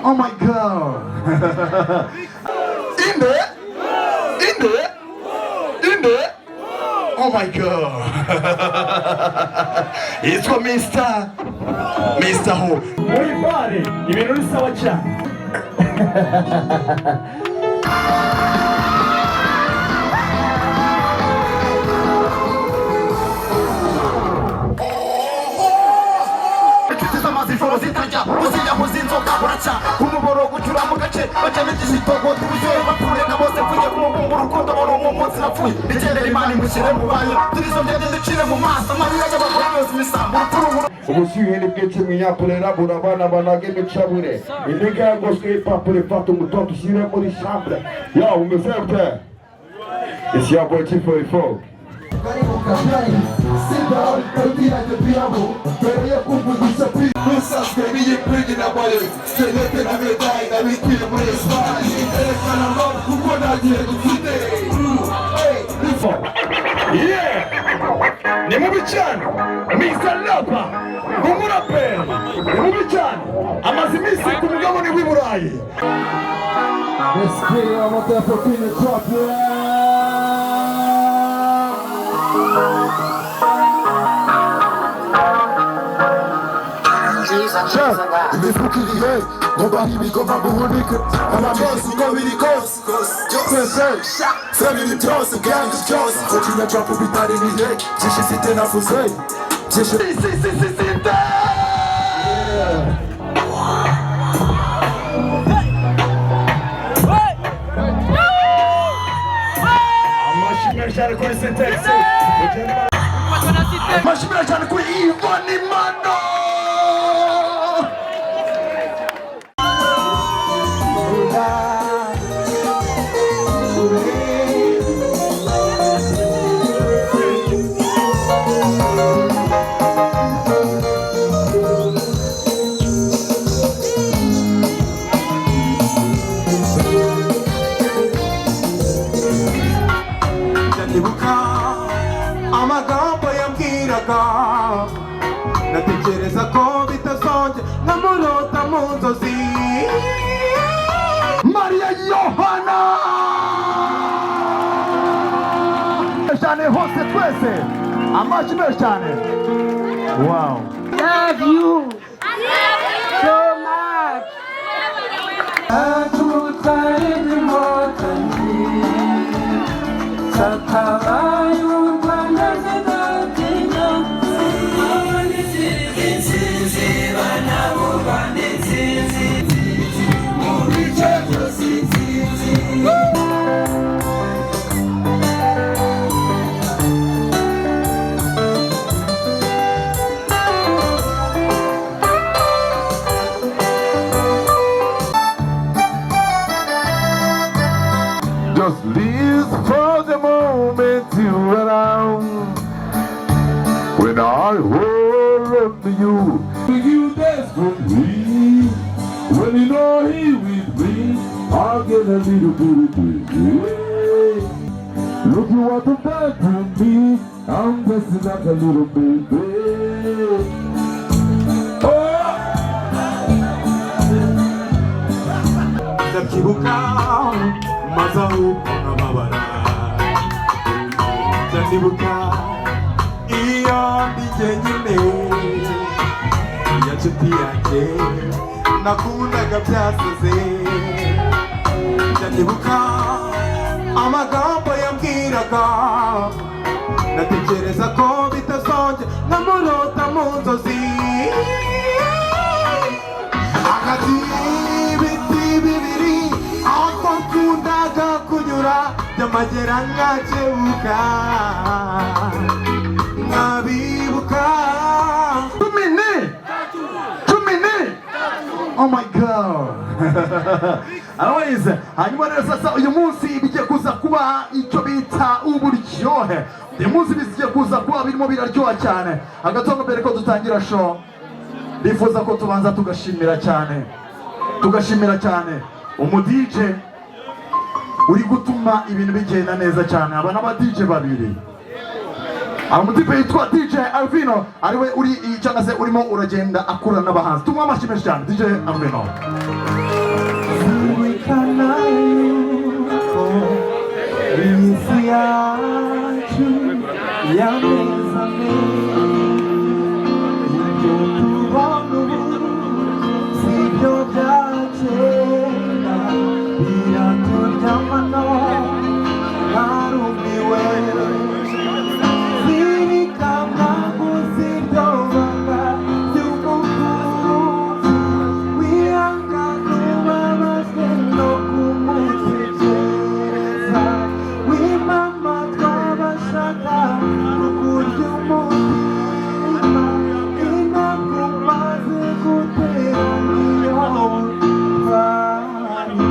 Oh my God. Inde? Inde? Inde? Oh my God. Yitwa Mr. Ho. Muri bare ibintu ni sawa cyane. Inshuti z'amazi ijoro zitajya uziyahuza inzoga buracya umuborogo ucura mu gace bacamo igishitogo tubushyuhe bapfure na bose mvuye ku mubumbu urukundo bari mu munsi napfuye igendera Imana imushyire mu bayo turizo ngende ducire mu maso amarira y'abagore yose imisambi urupfu rubura. Ubushyuhe ni bwinshi mwinyakurera burabana banaga imicabure indiga yagoswe y'ipapuro ifata umutoto ushyire muri chambre yo umeze ute. It's your boy T44. Musanzwe n'iyi nabaye senete na medayi nabikwiye muri Esipanye erekana love kuko nta gihe dufite. Yeah! Ni mubi cyane. Mr. Lapa, umuraperi. Ni mubi cyane. Amaze iminsi ku mugabane w'i Burayi. Let's get it, I'm motherfucking drop, yeah. Imifuka iri he ngo mbahe ibigomba guhunike byose uko biri kose byose family byose gang byose kukinya trap bitari bihe byinshi mfite navuze byinshi. Si, si, si, si, si, da! Amashyi menshi cyane kuri Sintex. Amashyi menshi cyane kuri Ivan Mano. Ndibuka amagambo yambwiraga, natekereza ko bitazongera nkamurota mu nzozi. Maria Yohana cyane hose twese amashyi menshi cyane, wow. Love you so much. Inkotanyi zatabaye u Rwanda zidatinya. Intsinzi bana b'u Rwanda, intsinzi mu bice byose, intsinzi. Just live for the moment you're around. When I hold on to you, you dance for me. When you know he with me, I get a little bit crazy. Look you what you've done to me. I'm just like a little baby. Oh! Ndabyibuka maze ahubwo nkababara, ndabyibuka iyo ndi jyenyine ya nshuti yanjye nakundaga byasaze, ndabyibuka amagambo yambwiraga, natekereza ko bitazongera nkamurota mu nzozi. Hagati y'ibiti bibiri aho twakundaga kunyura by'amagera nkakebuka nkabibuka. 14, 14. Oh my God. Arabayize. Hanyuma rero sasa uyu munsi bigiye kuza kuba icyo bita uburyohe. Uyu munsi bigiye kuza kuba birimo biraryoha cyane. Hagati aho, mbere ko dutangira show, ndifuza ko tubanza tugashimira cyane, tugashimira cyane umu DJ uri gutuma ibintu bigenda neza cyane. Aba n'aba DJ babiri, hari umutipe yitwa DJ Alvino, ariwe uri cyangwa se urimo uragenda akura n'abahanzi. Tumuhe amashyi menshi cyane DJ Alvino. Iyi si yacu yamezame, ibyo tubona ubu si byo bya kera, biraturyamano narumiwe. Zirikana gusa iryo banga ry'umukunzi wihangana ubabajwe no kumutekereza, wimama twabashaka kukurya umutima, intambwe umaze gutera niyo twari.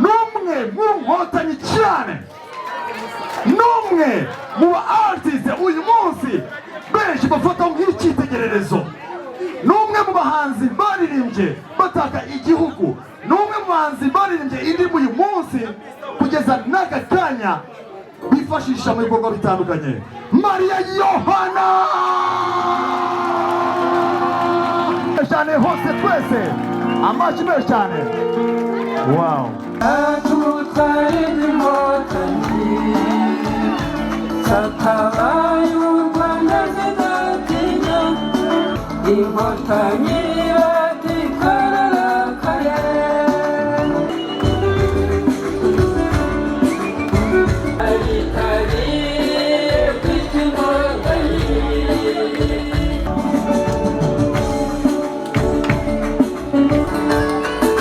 N'umwe mu nkotanyi cyane, n'umwe mu ba artiste uyu munsi benshi bafata nk'icyitegererezo, n'umwe mu bahanzi baririmbye bataka igihugu, n'umwe mu bahanzi baririmbye indirimbo uyu munsi kugeza n'aka kanya bifashisha mu bikorwa bitandukanye, Mariya Yohana cyane hose twese amashyi menshi cyane, wow. Tutari inkotanyi zatabaye u Rwanda zidatinya, inkotanyi batikararakaye. Abitabiriye kwita inkotanyi.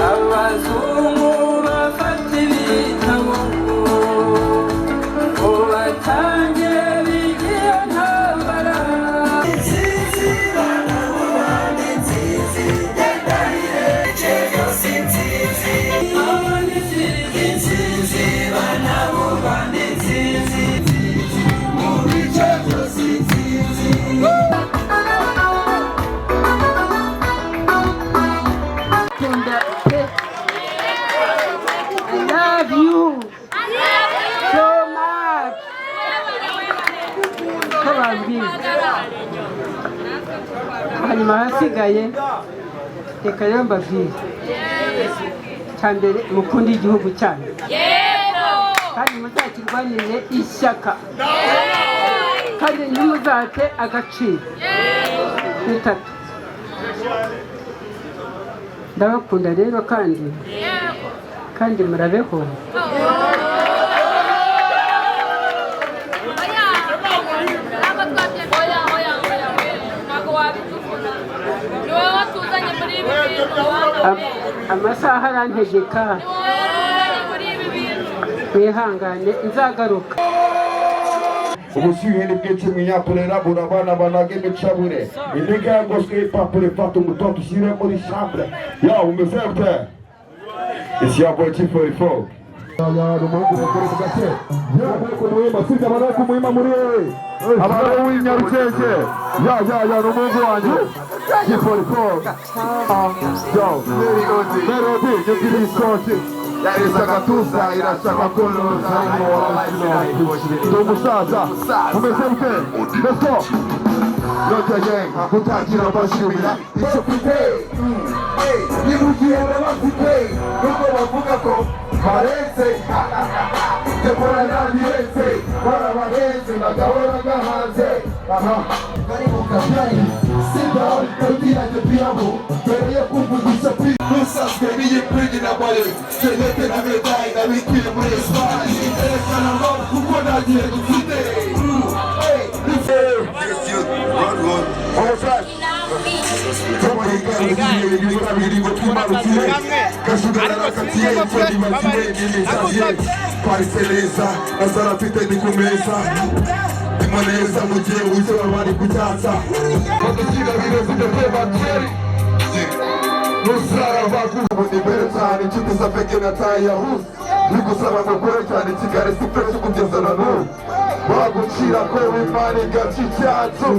Abazungu bafata ibitabo ngo batangire bigiye ntambara. Kunda pe. I love you so much. Ko babwiye. Hanyuma ahasigaye reka rero mbabwire. Icya mbere, mukunde igihugu cyanyu kandi muzakirwanire ishyaka kandi ntimuzate agaciro. Bitatu. Ndabakunda rero kandi murabeho. Oya, oya, oya, ntabwo wabituvuna, ni wowe watuzanye muri ibi bintu wana we. Amasaha arantegeka. Ni wowe watuzanye muri ibi bintu. Mwihangane, nzagaruka. Ubushyuhe ni bwinshi mu nyakurera burabana banaga imicabure indiga yagoswe y'ipapuro ifata umutoto ushyire muri chambre ya umeze ute. It's your boy G44. Umuhungu mukuru mu gace ku muhima sibye abari ku muhima muri wewe abari w'inyarugenge ya ya ya ni umuhungu wanjye G44 yo Melody nyumvira isoti yarisa agatuza irashaka kunoza. Ndi umusaza umeze ute. Let's go. Yote gang gutangira bashimira icyo mfite ni mu gihe baba bafite nubwo bavuga ko barenze Debora nabirenze barabarenze bagahora gahanze aha bari mu kabari sit down utiranye piyamo mbere yo kumvugisha pi nusazwe n'iyi prigi na bayo senete na medayi nabikuye muri Espagne erekana love kuko nta gihe dufite. Hey. Oh, flash. Parise neza nazara mfite ni ku meza ndimo neza mu gihe wicara bari ku cyatsa badukira birozi byo nusara bakubu ni mbere cyane inshuti za feke na tayi yahuze bigusaba ngo ukore cyane Kigali si fresh kugeza na n'ubu bagucira ko wimana igaca icyatsu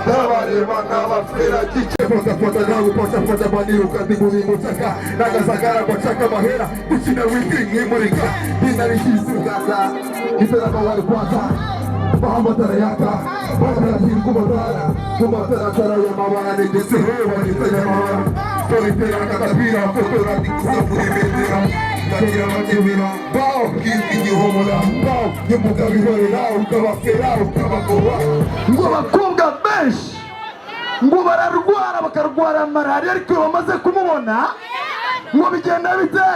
ndabareba nk'abafera gice fotafota nagupotafota maniruka ndi muri mutaka nagasagara mbacaka amahera gukina wiki nkimurika ndinarishyize iteramba wari kwata bahamatara yaka batarashyirwa umatara mu mataratara y'amabara ndetse ho banitanya amabara storytera akagapira fotora ndikuza muri bendera. Ugatira amatebera bawo, bwizwi igihomora bawo, nyamukabihorera ukabafera ukabagoba. Ngo abakobwa benshi ngo bararwara, bakarwara malariya, ariko iyo bamaze kumubona ngo bigenda bite?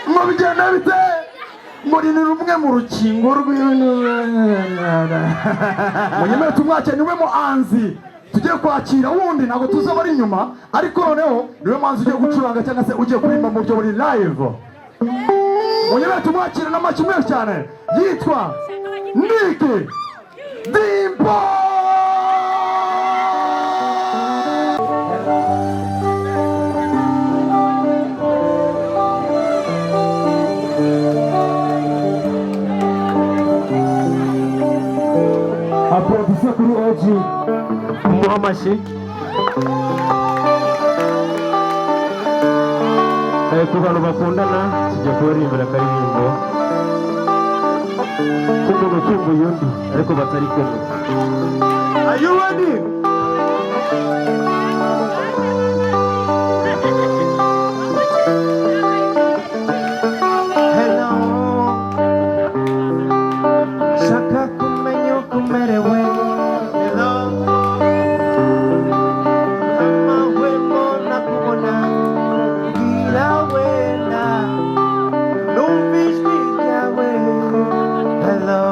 Ngo bigenda bite? Ngo ni rumwe mu rukingo rw'indwara. Munyemere tumwakire, niwe muhanzi tugiye kwakira. Wundi ntabwo tuzi abari inyuma, ariko noneho niwe muhanzi ugiye gucuranga cyangwa se ugiye kuririmba mu buryo buri live. Munyemere tumwakire n'amashyi menshi cyane, yitwa Nick Dimpo. Applaudissez kuri OG, umuha amashyi. Ku bantu bakundana, tujya kubaririmbira akaririmbo k'umuntu ukumbuye undi ariko batari kumwe. Are you ready? Hello, shaka kumenya uko umerewe. Hello, amahwemo nakubona, mbwira wenda numva ijwi ryawe. Hello,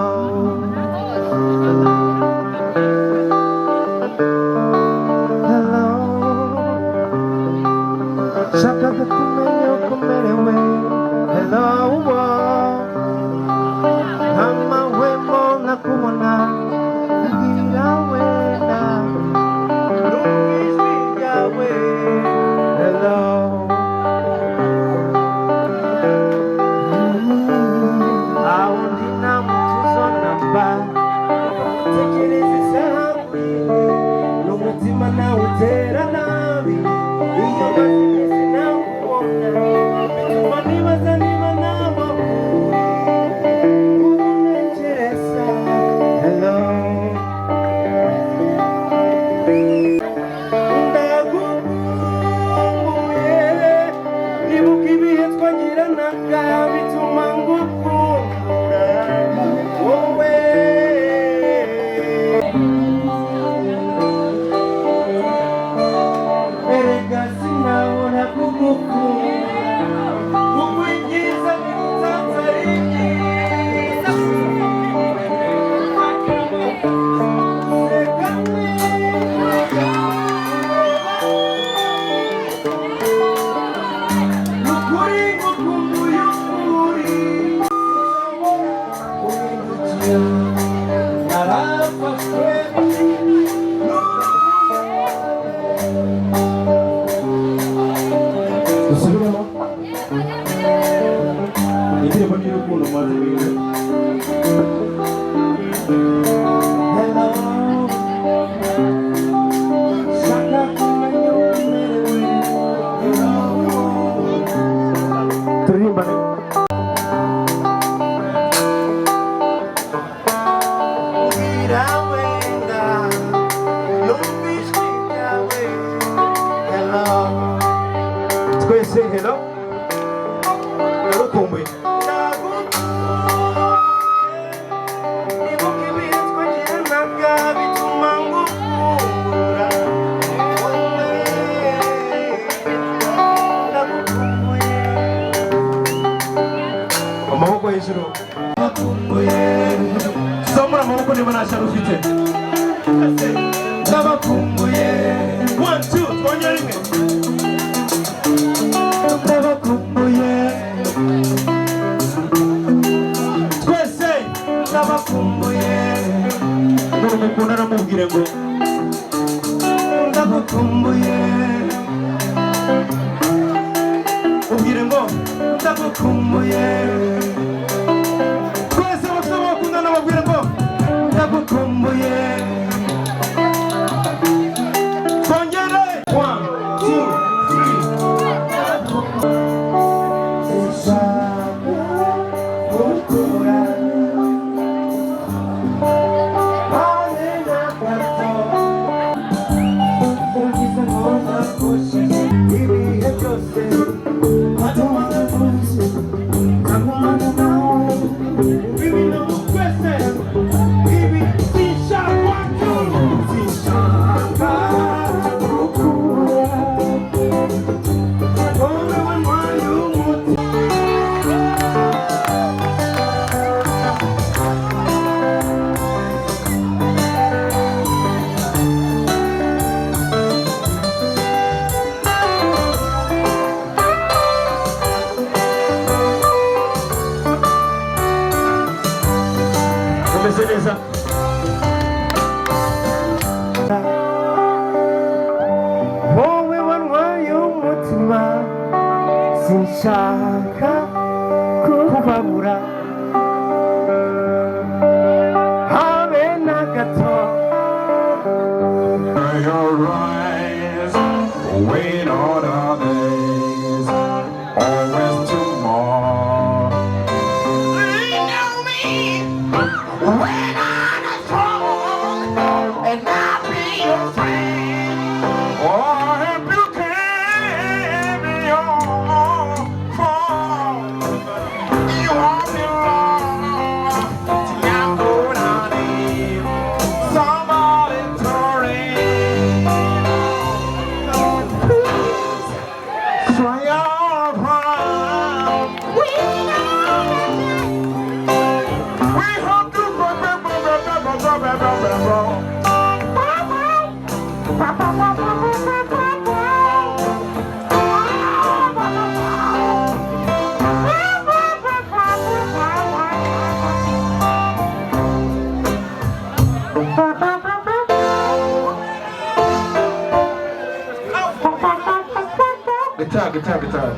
hello, shaka kumenya uko umerewe. Hello, amahwemo nakubona, mbwira wenda numva ijwi ryawe. Hello, aho ndi nta mutuzo namba, utekereza isaha n'umutima nawe utera nabi. Iyo maze iminsi nawubona, bituma nibaza niba nabaho ubu ntekereza. Hello, ndagukumbuye, nibuka ibihe twagiranaga, bituma ngukunda wowe. Erega sinabona kugukunda kuko ibyiza bigutatse ari byiza. Seka neza, nukuri ngukumbuye, ukuri uhindukira narafashwe. Dusubiremo indirimbo ni y'urukundo maze wiwe. Hello, shaka kumenya uko umerewe. Hello, Turirimbane. Mbwira wenda numva ijwi ryawe. Hello, Twese, hello, ndagukumbuye. Ndagukumbuye, nibuka ibihe twagiranaga, bituma ngukunda wowe. Ndagukumbuye. Amaboko hejuru, ndagukumbuye. Zamura amaboko niba nta shyari ufite. Ndabakumbuye. One, two, twongere rimwe. Ndabakumbuye. Twese. Ndabakumbuye. Umuntu mukundana mubwire ngo Ndagukumbuye. Ubwire ngo Ndagukumbuye. Twese, bafite abo bakundana babwire ngo Ndagukumbuye. Twongere. One, two, three. Sinshaka gukura habe na gato, ugize ngo ndakosheje ibihe byose. I don't wanna lose you. Sinshaka kubabura habe na gato. Your eyes, wait on others, always tomorrow. You know me when I'm strong, and I'll be your friend. Oh, if you can be your phone, you won't be long till I'm gonna need somebody to ring. Please, try your heart. We hope to Guitar, guitar, guitar.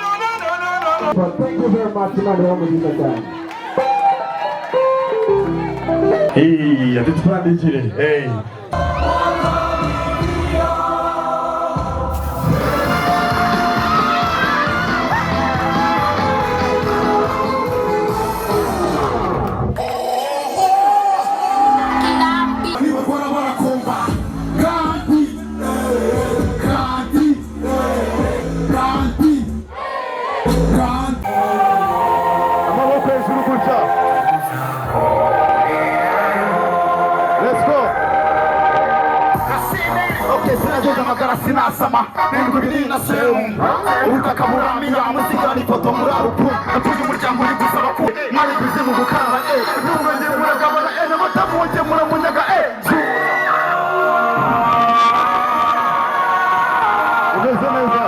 Well, thank you very much, Imana ibahe cyane. Hey, atitwandikire. Hey. Nibakora barakomba kandi kandi kandi kandi. Amaboko hejuru gutya. Let's go. Okay, sinageze amagara sinasama n'indwi ibiri na serumu ubutaka buramira musigana ifoto muri arupu natuye umuryango uri gusaba ku mwari bize mu gukaraba e nubwo njye muragabana e n'amatamu wongeye muramunyaga e. Umeze neza.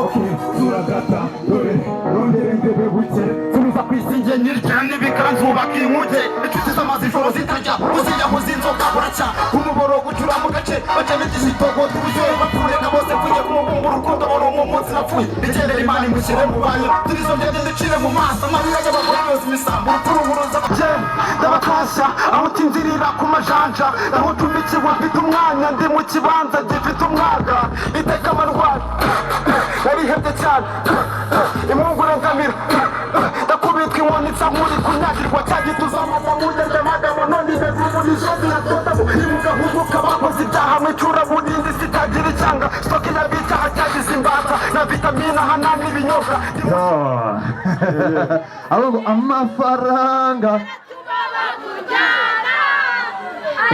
Okay, turagata dore rondere ndebe buke. Subiza ku isi njye nyirya n'ibikanzu bubaka inkuge inshuti z'amazi ijoro zitarya uziyahuza inzoka buracya umuboro gucura mu gace bacamo igishitogo tubushyuhe bapfure na bose mvuye ku mubumbu urukundo bari mu munsi napfuye igendera Imana imushyire mu banyu turizo ngende ndicire mu maso amarira y'abagore yoza imisambi urupfu ruhuruza. Ndabatashya aho utinzirira ku majanja aho ucumbikiwe mfite umwanya ndi mu kibanza gifite umwaga iteka amarwara narihebye cyane impungure ngamira ndakubitwa inkoni nsa nk'uri kunyagirwa cya gituza amadamu ndamagamo none imeze umurisho ziratondamo imugahuguka bakoze ibyaha mu icuraburindi sitagira icyanga stock y'abicyaha cyagize imbata na vitamine ahana n'ibinyobwa. Ahubwo amafaranga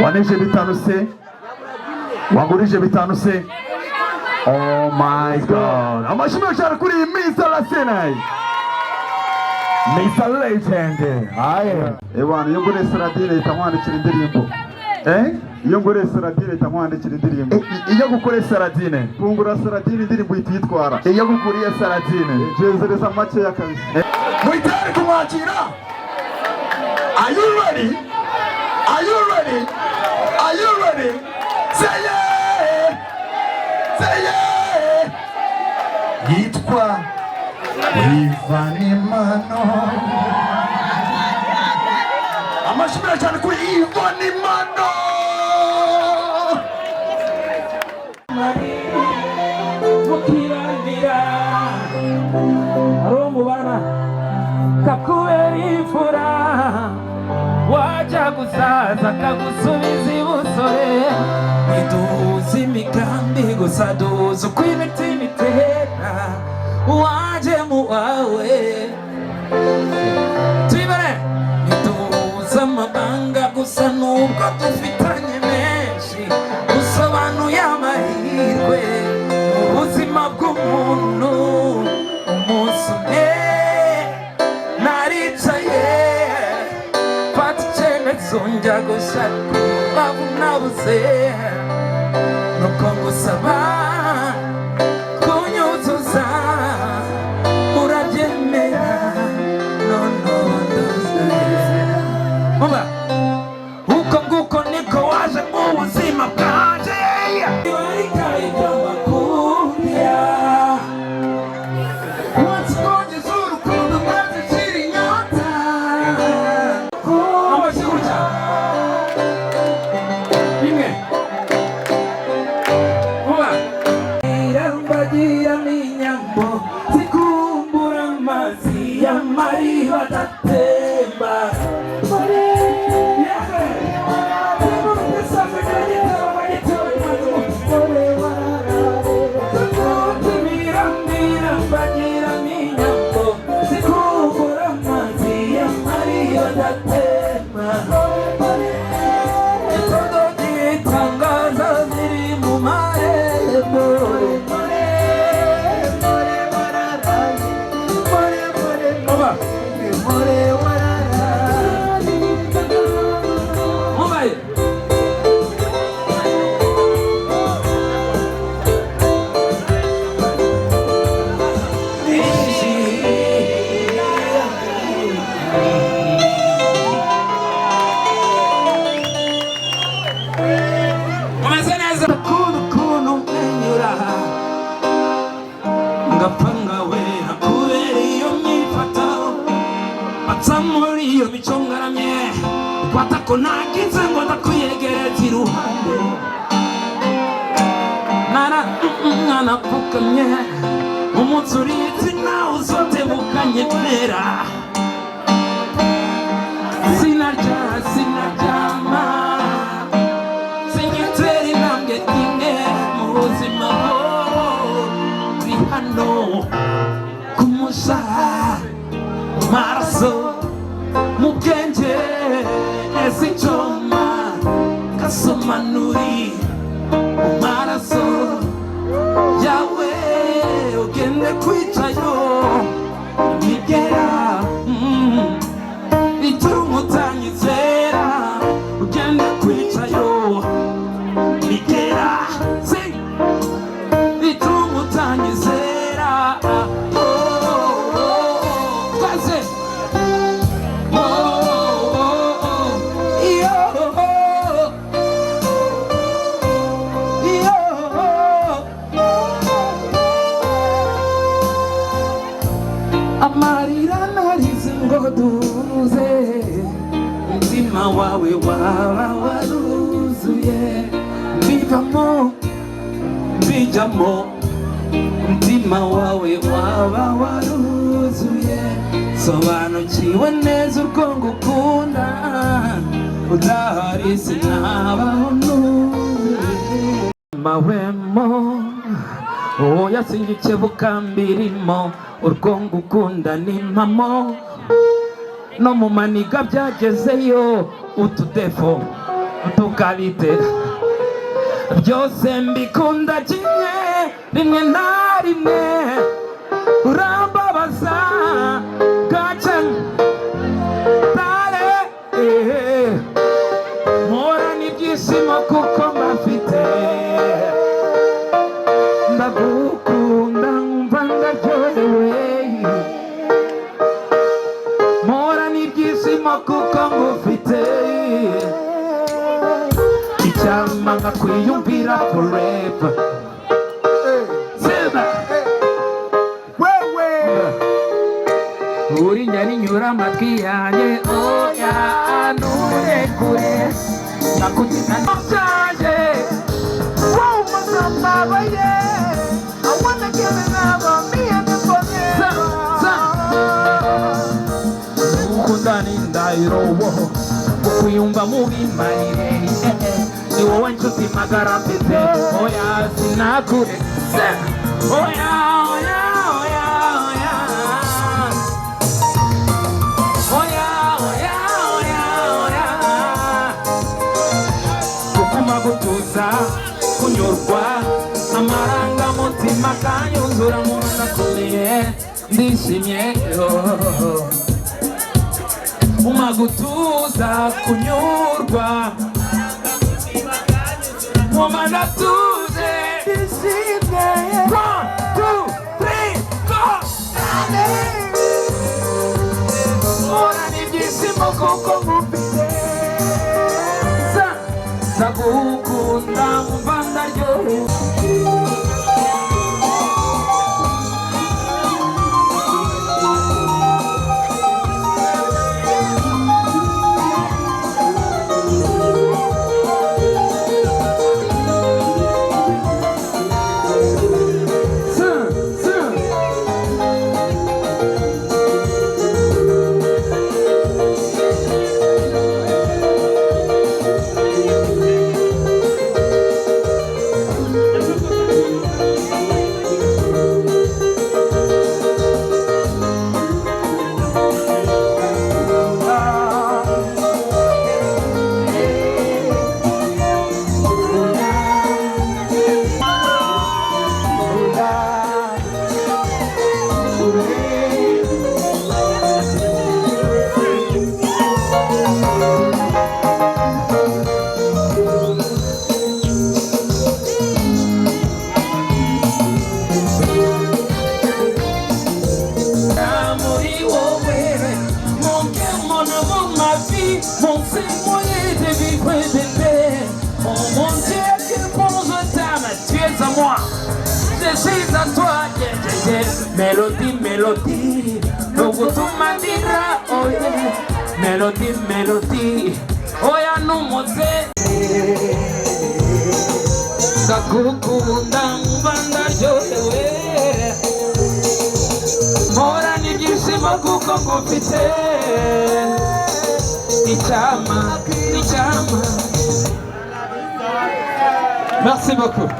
waneje bitanu se wangurije bitanu se. Oh my God, amashyi menshi cyane kuri iyi Mr. Lasinai, Mr. Legend. Aye. Ewana, iyo nguriye saradine ihita nkwandikira indirimbo. Eh. Iyo nguriye saradine ihita nkwandikira indirimbo. Iyo gukore saradine. Fungura saradine, indirimbo ihita uyitwara. Iyo gukuriye saradine. Jezereza makeya kabisa. Mwitari kumwakira. Are you ready? Are you ready? Are you ready? Say yeah! Say yeah! Yitwa Ivanimano. Amashimira cyane kuri Ivanimano. Mukiranira ari umubana kakubera imfura wajya gusaza kagusubiza ibusore ntiduhuze imigambi gusa duhuza uko imitima itera waje mu wawe tubibare ntiduhuze amabanga gusa nubwo dufitanye menshi usobanuye amahirwe mu buzima bw'umuntu umunsi umwe. Ndagushaka umubavu nabuze, nuko ngusaba kunyuzuza, urabyemera none nduzuye. Umva, uko nguko niko waje mu buzima bwanje. Ariko ibyo mbakundira, wakigongeza urukundo maze nshira inyota. Amashyi gutya rimwe. Umva, irambagira n'inyambo zikumbura amazi y'amariba adatemba. Mumbai. Umeze neza. Ukuntu ukuntu umwenyura, ngapfa ngawera kubera iyo myifato, baca muri iyo mico ngaramye, kwata ko nagize ngo ndakwiyegereza iruhande, nara mwanapfukamye umunsi uritse nawe uzotebukanye mera, sinarya sinaryama, sinyitera intambwe imwe mu buzima buri hano ku mushaha, maraso mu bwenge, ese icyoma gasomanuri mu maraso yawe, ugende kwicayo nigera icy'umutanyizera, ugende kwicayo nigera si icy'umutanyizera. Oh, oh, oh. Twese. Oh, oh, oh. Iyo, oh, iyo. Amarira narize ngo duhuze, umutima wawe waba waruzuye, mbivamo mbijyamo, umutima wawe waba waruzuye, sobanukiwe neza urwo ngukunda, udahari sinabaho nuzuye mawemo. Oya, singikebuka mbirimo, urwo ngukunda ni mpamo, no mu maniga byagezeyo, utudefo utukarite byose mbikunda kimwe. Rimwe na rimwe urambabaza bwacya tare, mpora n'ibyishimo kuko mbafite. Ndagukunda nkumva ndaryohewe, mpora n'ibyishimo kuko ngufite. Icyampa nkakwiyumvira forever. Seba Wewe. Uri nyarinyura amatwi yanjye, oya nturekure nakugeza byanjye. Whoa, masamba, yeah. I wanna give it up on me and the Sa, ukunda ni ndahiro woho kukwiyumva mubimarire, ni wowe nshuti magara mfite, oya sinakure. Oya, oya, oya, oya, oya, oya, oya, oya, kukuma gutuza kunyurwa, amarangamutima kanyuzura mu ndakomeye, ndishimye, oh. Umpa gutuza, kunyurwa, Mama ndatuje. One, two, three, go! Mpora n'ibyishimo kuko nkufite. Ndagukunda, nkumva ndaryohewe. Muri wowe, mon cœur, mon amour, ma vie, mon moyen de vivre, bébé. Oh mon Dieu, quel bon je t'aime, tu es à moi, je suis à toi, yeah, yeah, yeah. Mélodie, mélodie, nugutuma ndira, oh yeah. Mélodie, mélodie, oya numuze. Ndagukunda, nkumva ndaryohewe. Mpora n'ibyishimo kuko ngufite. Icyama, icyama. Merci beaucoup.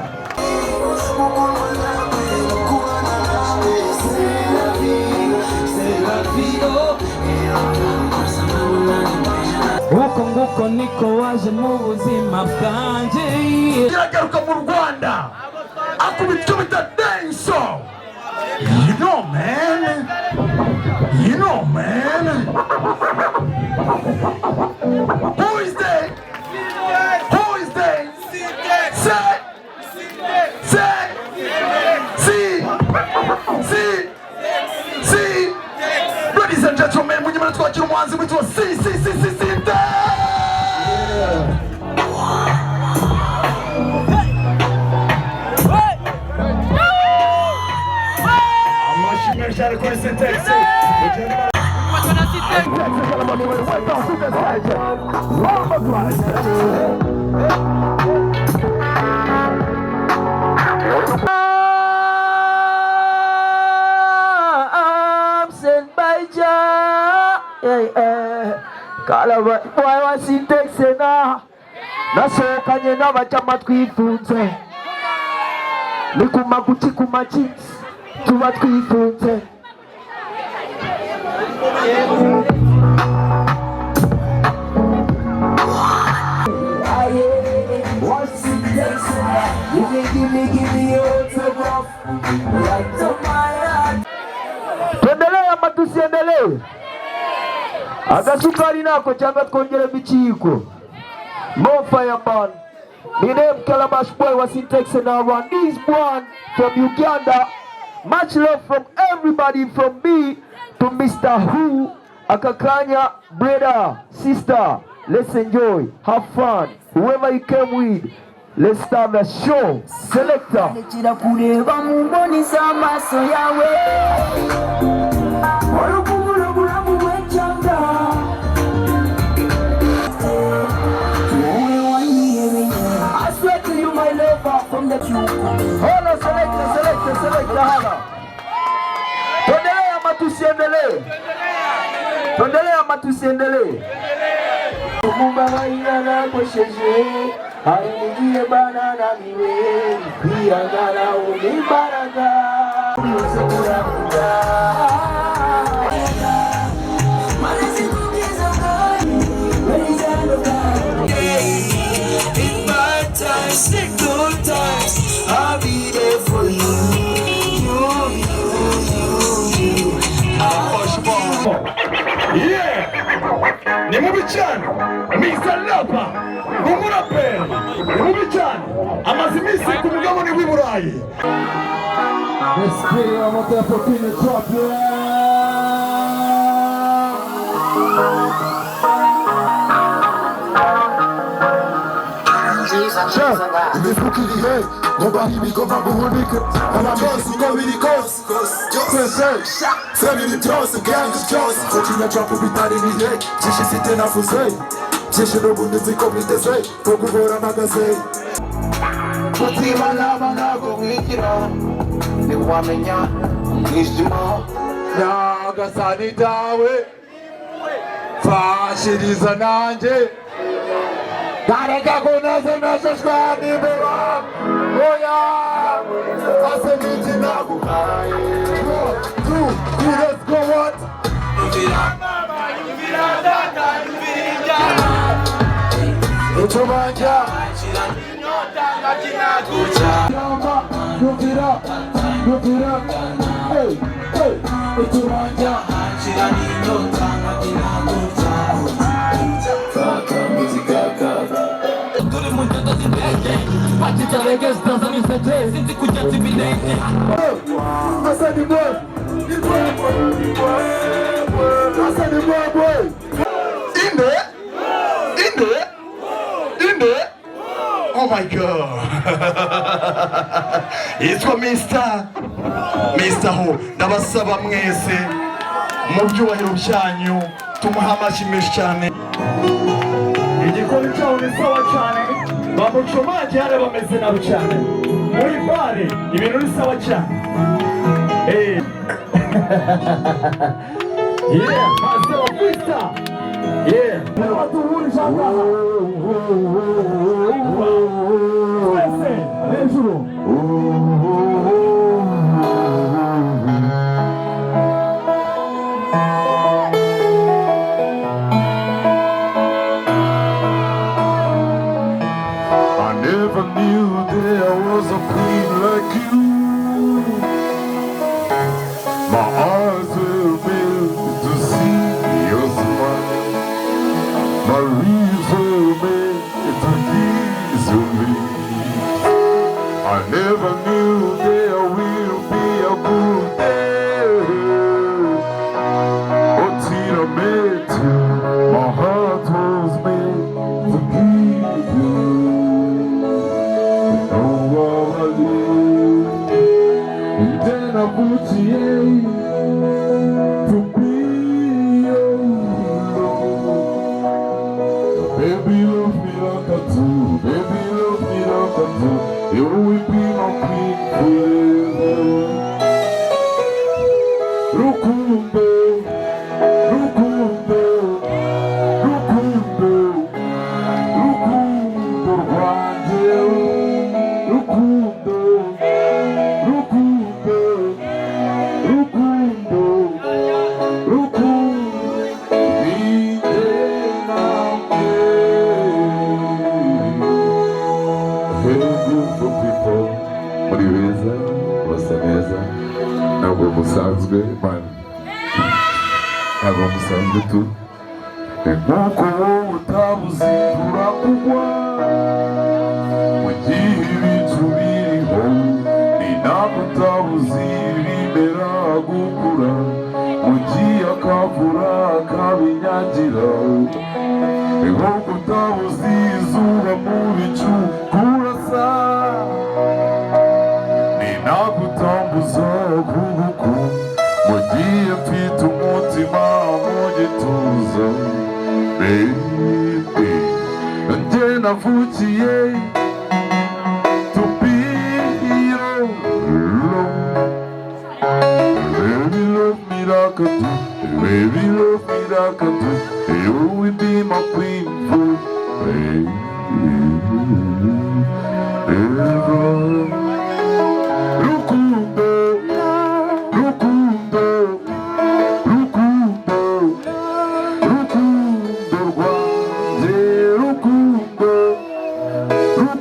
Uko nguko niko waje mu buzima bwanjye. Iragaruka mu Rwanda akubita icyo bita dancehall. You know, man. You know, man. Who is that? Who is that? Say. Say. C. C. C. Ladies and gentlemen, munyemere twakira umuhanzi witwa C C C C C D. Amashyi menshi cyane kuri Sintex. Welcome to the stage. Roma Glass. I'm sent by Jah. Yeah, yeah. Kalaba boy wa Sintex na nasohokanye n'abajama twifunze, ni ku maguci, ku majinsi tuba twifunze. Give me your autograph. Right up my heart. Tuendelee ama tusiendelee? Agasukari nako cyangwa twongeremo ikiyiko? More fire, man. Me name Calabash Boy was in Texas now run this one from Uganda. Much love from everybody, from me to Mr. Who Akakanya, brother, sister. Let's enjoy, have fun. Whoever you came with, let's start the show. Selector. Rekera kureba mu mboni z'amaso yawe, Urukumuraburamu w'ecyanga. Wowe wanyihebeye. I swear to you, my lover, from the Hola, selector, selector, selector, hala. Tuendelee ama tusiendelee? Tuendelee ama tusiendelee? Mumbabarira nakosheje, hari n'igihe banananiwe kwihangana, umpa imbaraga byose kurakura. In bad times, in good times, I'll be there for you. You, you, you, you. Yeah. Mubi cyane, Mr. Lapa, umuraperi ni mubi cyane, amaze iminsi ku mugabane w'i Burayi. Let's get it, I'm motherfucking the top, yeah. Imifuka iri he ngo ibigomba guhunike byose uko biri kose twese turabiri byose gang byose kukinya trap bitari bihe byinshi mfite navuze byinshi n'ubundi nzi ko mwiteze ko guhora mpagaze. Mutima nama ntabwo wigira, ntiwamenya umwijima. Nyagasani dawe mfashiriza nanjye ntareka kunaze nashashwa n'imbeba oya ase n'iki naguhaye. One, two, three, let's go. What? Icyo banja yumvira yumvira, hey hey, icyo banja. Turi mu ngendo z'indege bakitarege zitazana inseke sinzi kugenda ibirenge. Asa ni mwe asa ni mwebwe. Inde, inde, inde. Oh my God, yitwa Mr. Ho. Ndabasaba mwese mu byubahiro byanyu tumuha amashyi menshi cyane. Igikoni cyaho ni sawa cyane, bamucomange hariya bameze nabi cyane. Muri bare ibintu ni sawa cyane. Eh. Yeah, Marcelo Freestyle. Yeah. Batuhurije aha ngaha. Twese hejuru. I never knew there was a queen like you. My eyes were made to see your smile. My lips were made to kiss your lips. I never knew there will be a good day until I met you. My heart was made to give you. Oh, what I did. And then I put you to be your love. Baby, love me like I do. Baby, love me like I do. You will be my queen forever. Rukundo, Rukundo, Rukundo, Rukundo rwanjye, Rukundo, Rukundo, Rukundo, Rukundo, ninjye nawe. Hey, beautiful people, muri beza, basa neza, ntabwo musanzwe, man, ntabwo musanzwe tu. Nk'uko wowe utabuze imvura kugwa mu gihe ibicu biriho, ni ntabwo utabuze ibimera gukura mu gihe akavura kabinyagira. Nk'uko utabuze izuba mu bicu kurasa, ni ntabwo utambuza kugukunda mu gihe mfite umutima mu gituza. Baby, njye navukiye to be your love. Baby, love me like I do. Baby, love me like I do. You will be my queen forever. Rukundo, Rukundo, Rukundo, Rukundo rwanjye, Rukundo, Rukundo.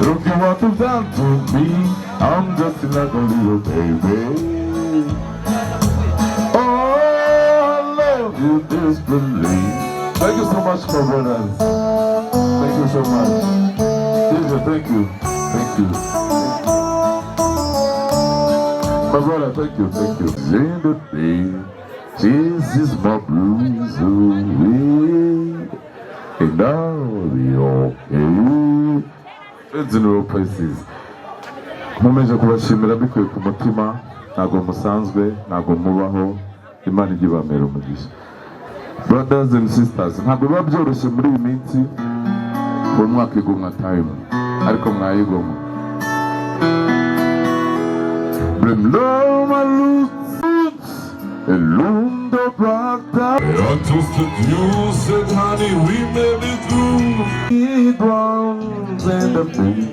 Look at what you've done to me. I'm just like a little baby. Oh, I love you desperately. Thank you so much, my brothers. Thank you so much. Jesus, thank you. Thank you. My brother, thank you, thank you. In the day, Jesus, my blues away. And I'll be okay. Friends in real places. Nkomeje kubashimira mbikuye ku mutima. Ntabwo musanzwe, ntabwo mubaho. Imana ijye ibamera umugisha. Brothers and sisters, ntabwo biba byoroshye muri iyi minsi kuba mwakigomwa time, ariko mwayigomwa. Brimlow my roots, Lundo Brata. I toasted you, said honey, we made it through. Drums and the beat,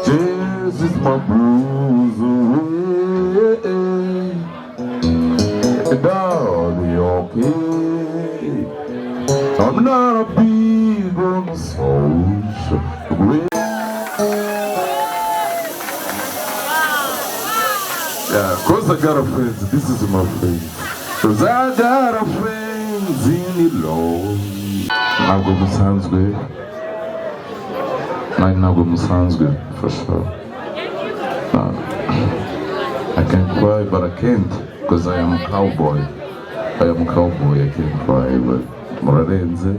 Jesus my blues away. And I'll be okay. I'm not a big on the social. Yeah, 'cause I got a friends. This is my friend. 'Cause I got a friends in the Lord. Ntabwo musanzwe. Nari ntabwo musanzwe, for sure. No. I can cry, but I can't, because I am a cowboy. I am a cowboy, I can't cry, but murarenze.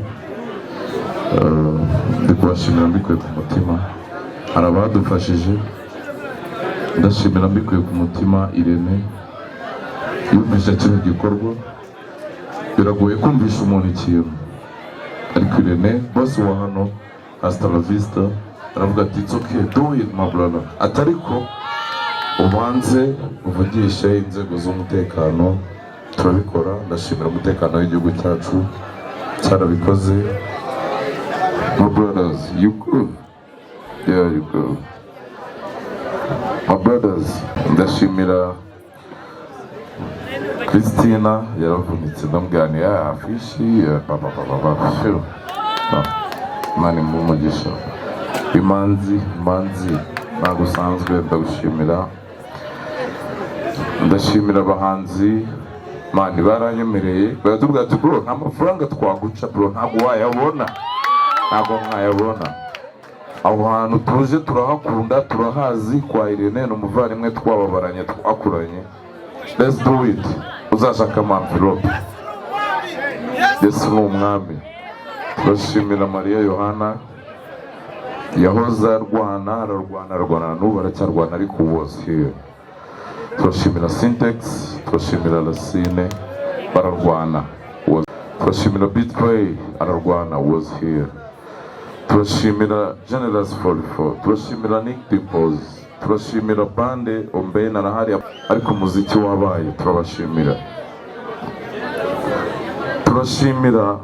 Ndi kubashimira mbikuye ku mutima. Hari abadufashije, ndashimira mbikuye ku mutima Irene yumvisha kino gikorwa. Biragoye kumvisha umuntu ikintu, ariko Irene boss wa hano, hasta la vista, aravuga ati "It's okay, do it, my brother," ati ariko ubanze uvugishe inzego z'umutekano. Turabikora. Ndashimira umutekano w'igihugu cyacu cyarabikoze. My brothers, you good? Yeah, you good, my brothers. Ndashimira Christina, yaravunitse, ndamubwira ni ya afishi papa papa papa. Imana imuhe umugisha. Imanzi, Imanzi, ntabwo usanzwe, ndagushimira. Ndashimira abahanzi, man, baranyemereye, baratubwira ati "Bro, nta mafaranga twaguca, bro, ntabwo wayabona, ntabwo mwayabona. Aho hantu tuje turahakunda, turahazi kwa Irene, ni umuvandimwe twababaranye, twakuranye. Let's do it." Uzashaka ama envelope. Yesu ni umwami. Turashimira Mariya Yohana, yahoze arwana, ararwana, ararwana, n'ubu aracyarwana, ariko was here. Turashimira Syntex, turashimira Racine, bararwana. Turashimira Bitplay, ararwana, was here. Turashimira Generous 44, turashimira Nick Dimpoz, turashimira Bande Ombeni, arahari, ariko umuziki wabaye. Turabashimira. Turashimira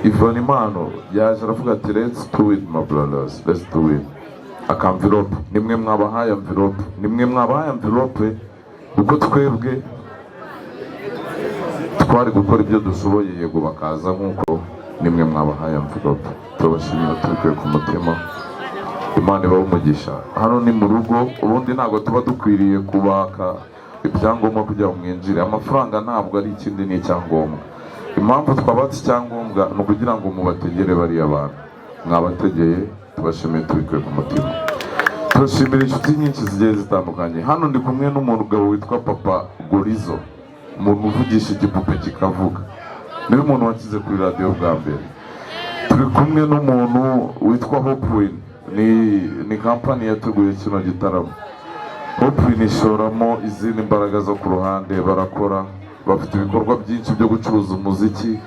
Ivan Impano, yaje aravuga ati "Let's do it, my brothers, let's do it." Aka envelope, nimwe mwabahaye envelope, nimwe mwabahaye envelope, kuko twebwe twari gukora ibyo dushoboye, yego bakaza nk'uko nimwe mwabahaye envelope. Turabashimira tubikuye ku mutima. Imana ibahe umugisha. Hano ni mu rugo. Ubundi ntabwo tuba dukwiriye kubaka ibyangombwa kugira ngo mwinjire. Amafaranga ntabwo ari ikindi, ni icyangombwa. Impamvu twabatse icyangombwa ni ukugira ngo mubategere bariya bantu mwabategeye. Tubashimiye tubikuye ku mutima. Turashimira inshuti nyinshi zigiye zitandukanye. Hano ndi kumwe n'umugabo witwa Papa Gorizo, umuntu uvugisha igipupe kikavuga, niwe muntu washyize kuri radiyo bwa mbere. Turi kumwe n'umuntu witwa Hopewin, ni kampani yateguye kino gitaramo. Hopewin ishoramo izindi mbaraga zo ku ruhande, barakora, bafite ibikorwa byinshi byo gucuruza umuziki,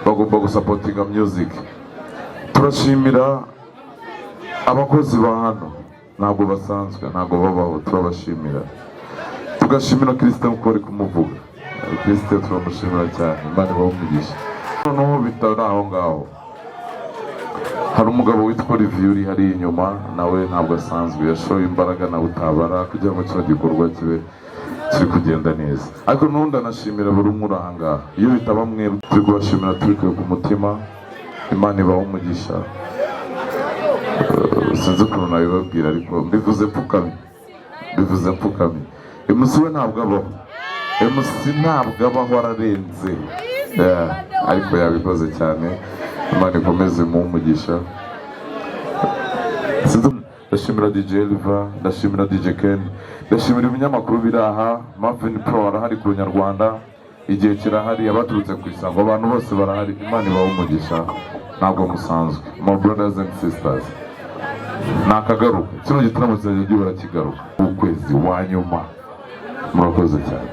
bagomba gusupportinga music. Turashimira abakozi ba hano, ntabwo basanzwe, ntabwo babaho, turabashimira. Tugashimira Christian kuko bari kumuvuga. Christian turamushimira cyane, Imana ibahe umugisha. Noneho bitari aho ngaho, hari umugabo witwa Olivier uri hariya inyuma, nawe ntabwo asanzwe, yashoye imbaraga nawe utabara kugira ngo kino gikorwa kibe kiri kugenda neza. Ariko n'ubundi anashimira buri umwe uri aha ngaha. Iyo bitaba mwebwe. Turi kubashimira tubikuye ku mutima. Imana ibahe umugisha. Sinzi ukuntu nabibabwira, ariko mbivuze mpfukamye, mbivuze mpfukamye. MC we ntabwo abaho, MC ntabwo abaho, ararenze. Yeah, ariko yabikoze cyane. Imana ikomeze imuhe umugisha. Ndashimira DJ Eliva, ndashimira DJ Ken, ndashimira ibinyamakuru biri aha. Marvin Pro arahari ku Nyarwanda, igihe kirahari, abaturutse ku Isango, abantu bose barahari. Imana ibahe umugisha, ntabwo musanzwe, my brothers and sisters. Nakagaruka, kino gitaramo kizajya gihora kigaruka ukwezi wa nyuma. Murakoze cyane.